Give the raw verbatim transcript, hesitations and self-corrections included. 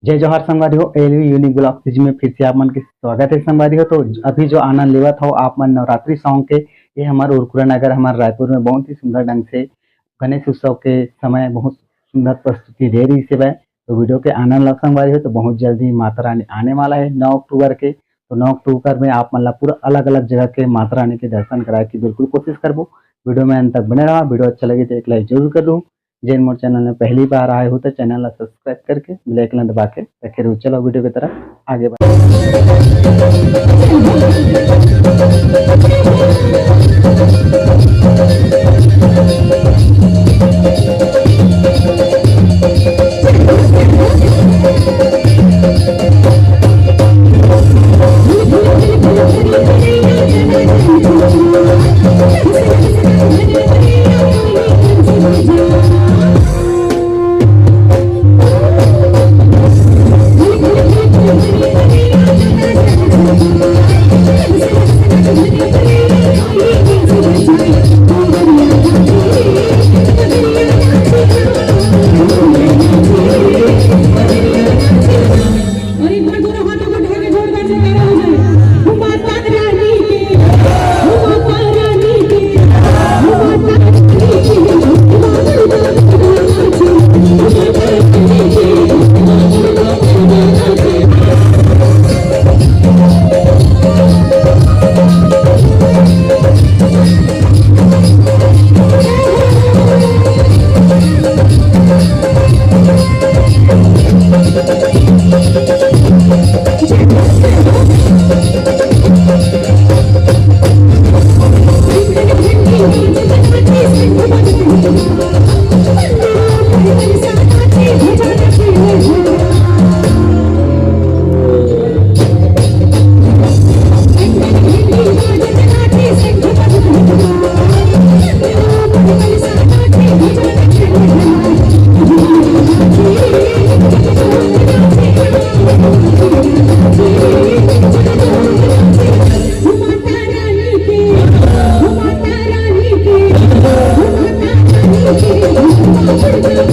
जय जोहार संगवारी हो, एलवी यूनिक ब्लॉग सीरीज में फिर से आप मन के स्वागत है संगवारी हो। तो अभी जो आनंद लेवत हो आप मन नवरात्रि सॉन्ग के, ये हमार उरकुरा नगर, हमार रायपुर में बहुत ही सुंदर ढंग से गणेश उत्सव के समय बहुत सुंदर प्रस्तुति दे रही से। तो वीडियो के आनंद ला संगवारी हो, तो बहुत जल्दी माता रानी आने वाला है नौ अक्टूबर के। तो नौ अक्टूबर में आप मन ला पूरा अलग-अलग जगह के माता रानी के दर्शन कराए के बिल्कुल कोशिश करबो। वीडियो में अंत तक बने रहा। वीडियो अच्छा लगे तो एक लाइक जरूर कर दो। जेन मोर चैनल में पहली बार आए हो तो चैनल ला सब्सक्राइब करके बेल आइकन दबा के रखे रहो। चलो वीडियो की तरफ आगे बढ़ते हैं। और एक बार दोनों हाथों को उठा के जोरदार जयकारा हो जाए। वो माता रानी की, वो माता रानी की, वो माता रानी की, वो माता रानी की।